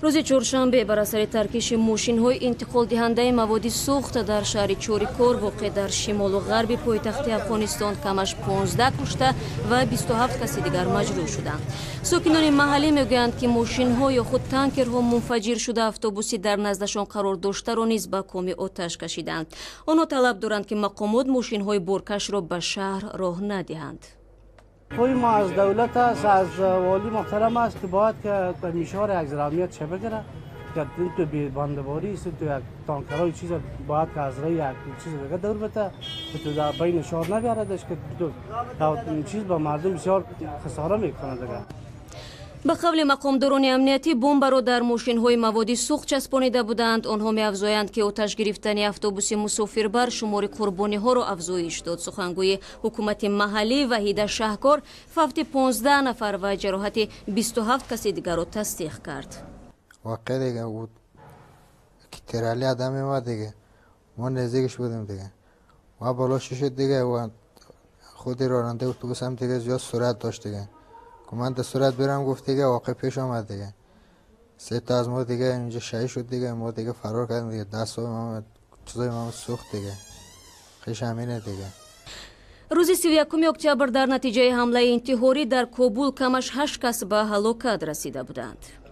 Рӯзи чоршанбе бар асари таркиши мошинҳои интиқолдиҳандаи маводи сӯхта дар шаҳри Чорикор, воқеъ дар шимолу ғарби пойтахти Афғонистон, камаш 15 кушта ва 27 каси дигар маҷрӯҳ шуданд. Сокинони маҳаллӣ мегӯянд, ки мошинҳо ё худ танкерҳо мунфаҷир шуда, автобуси дар наздашон қарор доштаро низ ба коми оташ кашиданд. Онҳо талаб доранд, ки мақомот мошинҳои боркашро ба шаҳр роҳ надиҳанд. خوی ما از دولت است، از والی محترم است که باید که به میشار یک ذره چه بگیره که تو بی باندواری است، تو یک تانکرای چیز باید که از رای یک چیز دیگه دور بده که تو در بین شهر نبیاردش که تو چیز با مردم بسیار خساره میکنه دیگه. Ба қавли мақомдорони амниятӣ, бомбаро дар мошинҳои маводи сӯхт часпонида буданд. Онҳо меафзоянд, ки оташ гирифтани автобуси мусофирбар шумори қурбониҳоро афзоиш дод. Сухангӯи ҳукумати маҳаллӣ Ваҳида Шаҳкор фавти 15 нафар ва ҷароҳати 27 каси дигарро тасдиқ кард. Воқеа дига буд ки тирали адам меомад дига, мо наздикаш будем дига ва боло шуд дига ва худи ронандаи автобус ҳам дига зиёд суръат дошт дига. من در صورت برم گفت دیگه، واقع پیش آمد دیگه. سه تا از ما دیگه اینجا شهید شد دیگه، ما دیگه فرار کردیم دیگه. دست ما چیزای ما سوخت دیگه، خیش همینه دیگه. Рӯзи 31 октябр дар натиҷаи ҳамлаи интиҳорӣ дар Кобул камаш ҳашт кас ба ҳалокат расида буданд.